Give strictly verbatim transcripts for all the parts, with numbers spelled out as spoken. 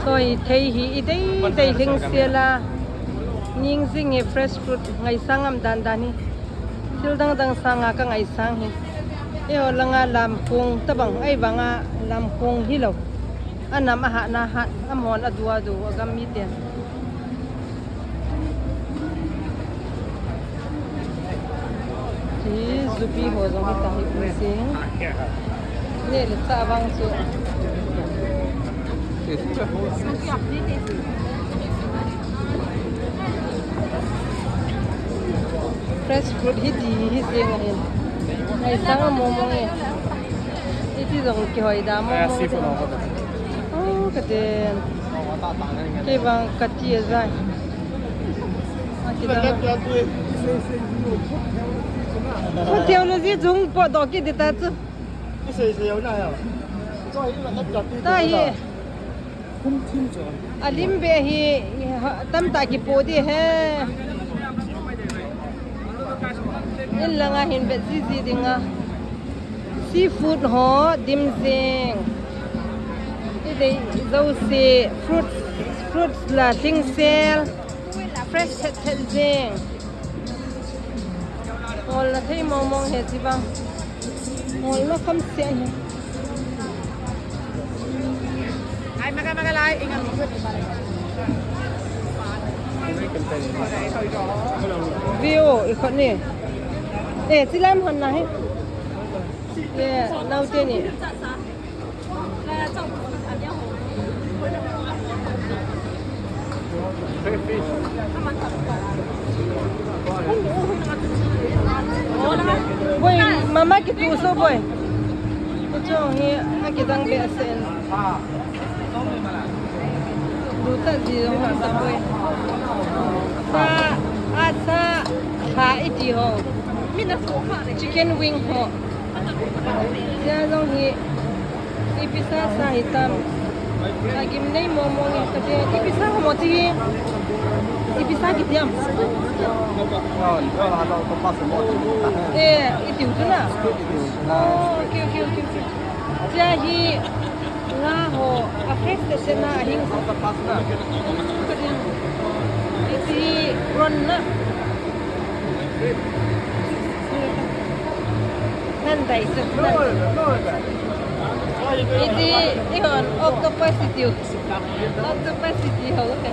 Choi thei hi i dei dei lhing sela. Ning jing e, fresh fruit ngaisang am dan dan hi. Thil dang dang sanga ka ngaisang hi. Eiho langa lamkong tabang, ahivanga lamkong hilou. Anam ahahna hat, amon adu adu, agam miten. Hi, zupi ho jong hita hi, pu sing. Neh le chah vang chu. Fresh fruit hiti hi jeng ahin. Ngaisang a mong mong e. Hiti jong kihoi da mong mong. Oh, ka den. Kei vang ka ti a jai. Theology chung po do ki dita chu. Ta hi. Alim be hi, tamtah kipo di he. In langa hin be jiji dinga. Seafood ho dim jing. I dei jouse, fruits, fruits la lhingsel. Fresh thet thet jing. Ngol na thei mong mong he chi bang. Ngol na kham se he. Ai, maga, maga lai, inga. View, i khot ni. Eh, chilam hon na he. Ye, nau te ni. Boy, mama kitu so boy. Kuchong hi akidang be asen. Duta ji jong hon ta boy. Sa, asa, ha iti ho. Chicken wing ho. Sia jong hi. Ipi sa sa hitam. Agim nei mong mong e kati. Ipi sa mo ti. Ipi sa kitiam. Eh, itiu tu na. Oh, okay, okay, okay, okay. Sia hi nga ho a fresh te se na hing sa. Kati. Iti ron na. Nan dai sep nan. Iti, ihon octopus iti. Octopus iti ho ke.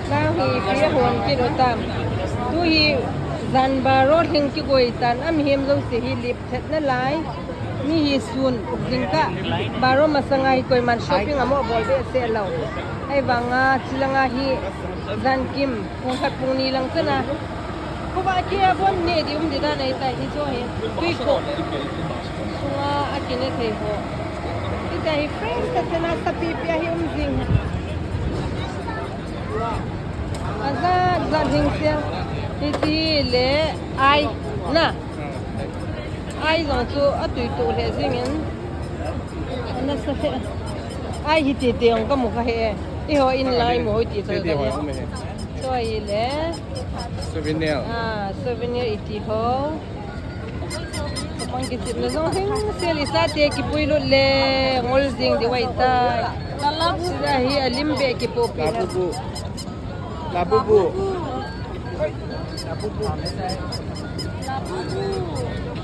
Nang hi pi hon kit u tam. Tu hi jan baro lhing kigoi tan, amihem jouse hi lip thet nalai. Mi hi sun, jingkah baro masanga hi koiman shopping amo bol behseh lou. Ahivanga, chilanga hi jan kim, pung khat pung ni lang chana. Khovah kei a bon neh di um di dan ahitai hi chu hi. Tui kho. Sunga akine thei ho. Hitia hi fresh tah chana sapipi a hi um jing. Ajat jat lhingsel. Hiti le ai na. Ai jong chu atui tu lheh jingin. Ana sa lheh. Ai hiti ti jong kamu kha he. Eiho in lai mu hoi ti chu ka he. Choi le. Souvenir. Ah, souvenir iti ho. Kapang kichepna jong lhingsel, isate kipuilut le ngol jing diu ahitai. Sila hi alim beh kipopi na. Labubu. Labubu. Labubu.